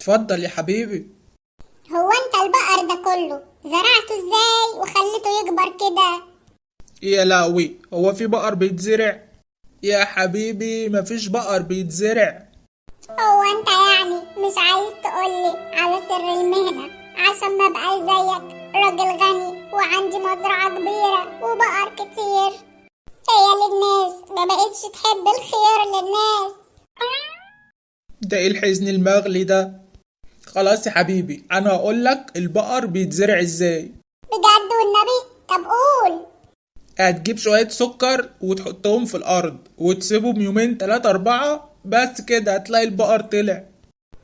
اتفضل يا حبيبي. هو انت البقر ده كله زرعته ازاي وخليته يكبر كده؟ يا لهوي، هو في بقر بيتزرع؟ يا حبيبي مفيش بقر بيتزرع. هو انت يعني مش عايز تقولي على سر المهنة عشان ما ابقى زيك راجل غني وعندي مزرعة كبيرة وبقر كتير؟ هي للناس ما بقتش تحب الخير للناس. ده ايه الحزن المغلي ده؟ خلاص يا حبيبي، انا هقولك البقر بيتزرع ازاي. بجد والنبي؟ طب قول. هتجيب شوية سكر وتحطهم في الارض وتسيبهم يومين تلاتة اربعة، بس كده هتلاقي البقر طلع.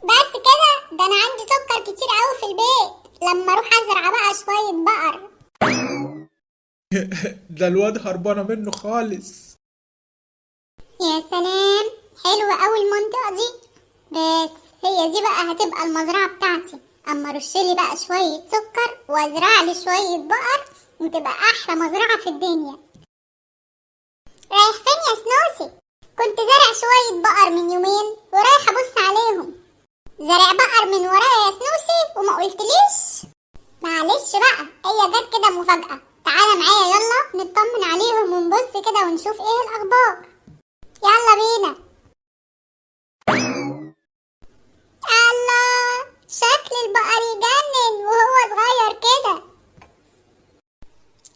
بس كده؟ ده انا عندي سكر كتير قوي في البيت، لما اروح ازرع بقى شوية بقر. ده الواد هربانة منه خالص. يا سلام، حلوة قوي المنطقة دي. بس هي دي بقى هتبقى المزرعة بتاعتي، اما ارشلي بقى شوية سكر وازرع لي شوية بقر وتبقى احلى مزرعة في الدنيا. رايح فين يا سنوسي؟ كنت زارع شوية بقر من يومين ورايح ابص عليهم. زارع بقر من ورايا يا سنوسي وما قلتليش؟ معلش بقى، هي جت كده مفاجأة. تعالى معايا يلا نطمن عليهم ونبص كده ونشوف ايه الاخبار. يلا بينا. الله، شكل البقر يجنن وهو صغير كده.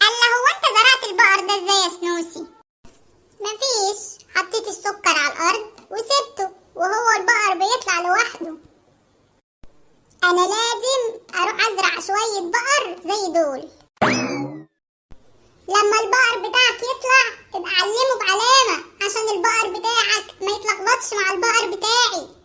الله، هو انت زرعت البقر ده ازاي يا سنوسي؟ مفيش، حطيت السكر على الارض وسبته وهو البقر بيطلع لوحده. انا لازم اروح ازرع شوية بقر زي دول. لما البقر بتاعك يطلع ابقى علمه بعلامة عشان البقر بتاعك ما يتلخبطش مع البقر بتاعي.